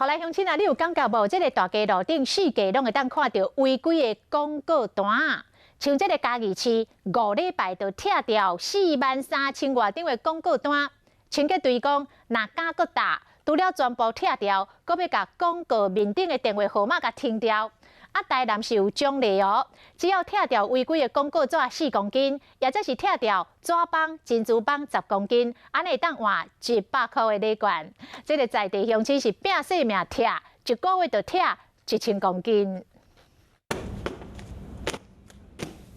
好來，鄉親啊，你有感覺無？這个大街路頂四界攏會當看著違規的廣告單，像這个嘉義市5禮拜就拆掉4萬3千外張的廣告單。清潔隊講，若敢閣打，除了全部拆掉，閣欲共廣告面頂的電話號碼共停掉。啊，台南是有獎勵哦，只要拆掉違規的廣告紙4公斤，抑或是拆掉紙枋、珍珠枋10公斤，按呢會當換100箍的禮券。這个在地鄉親是拼性命拆，一個月就拆1000公斤。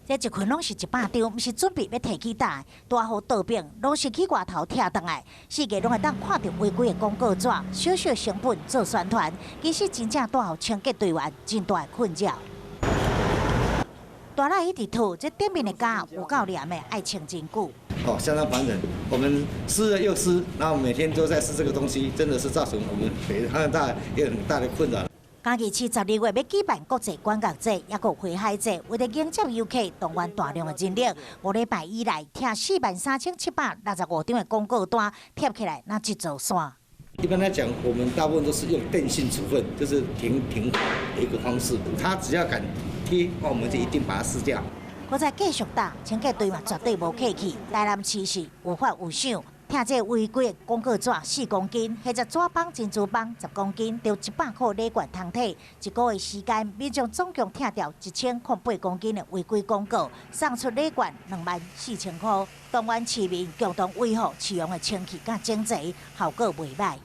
這一群攏是100張，毋是準備欲提去打，大雨倒變，攏是去外頭拆轉來，四界攏會當看著違規的廣告紙，小小成本做宣傳，其實真正帶予清潔隊員真大的困擾。大力一直吐，這頂面的膠有夠黏的，愛清真久。哦，相當煩人。我們撕了又撕，然後每天都在撕這個東西，真的是造成我們非常大也很大的困擾。嘉義市12月欲舉辦國際管樂節，抑閣花海節，為著迎接遊客，動員大量的人力。5禮拜以來，拆43,765張的廣告單，貼起來若一座山。一般來講，我們大部分都是用電信處分，就是停停的一個方式。他只要敢貼，那我們就一定把它撕掉。閣再繼續打，清潔隊嘛絕對無客氣。台南市是有罰有賞。拆這違規廣告紙4公斤，或者紙枋、珍珠枋10公斤，著100箍禮券通提。一個月時間，民眾總共拆掉1008公斤的違規廣告，送出禮券24,000箍。動員市民共同維護市容的清氣佮整齊，效果袂䆀。